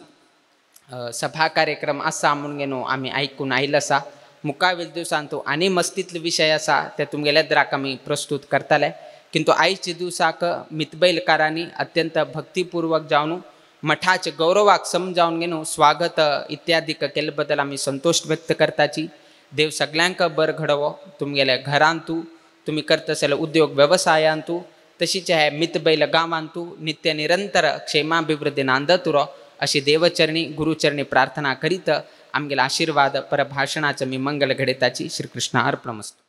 सभा कार्यक्रम आसा म्हणून घेवन आमी आयकून आयिल्लो आसा मुखावेल दिवसांतू आनी मस्तीतले विशय आसा ते तुमगेल्या द्राक आमी प्रस्तुत करताले किंतु आयच्या दिवसाक मितबैलकारांनी अत्यंत भक्तीपूर्वक जावन मठाचे गौरवाक समजावन घेवन स्वागत इत्यादी केल्ले बद्दल आमी संतोष व्यक्त करताची देव सगळ्यांक बरें घडोवो तुमगेल्या घरांतू तुमी करता आसले उद्योग वेवसायांतू तशीच हे मितबैल गांवांतू नित्य निरंतर क्षेमाभिवृद्धी नांदत उरो अशी देवचरणी गुरुचरणी प्रार्थना करीत आमगेले आशीर्वाद परभाषणाचे मी मंगल घडयताची श्रीकृष्ण अर्पणमस्तु.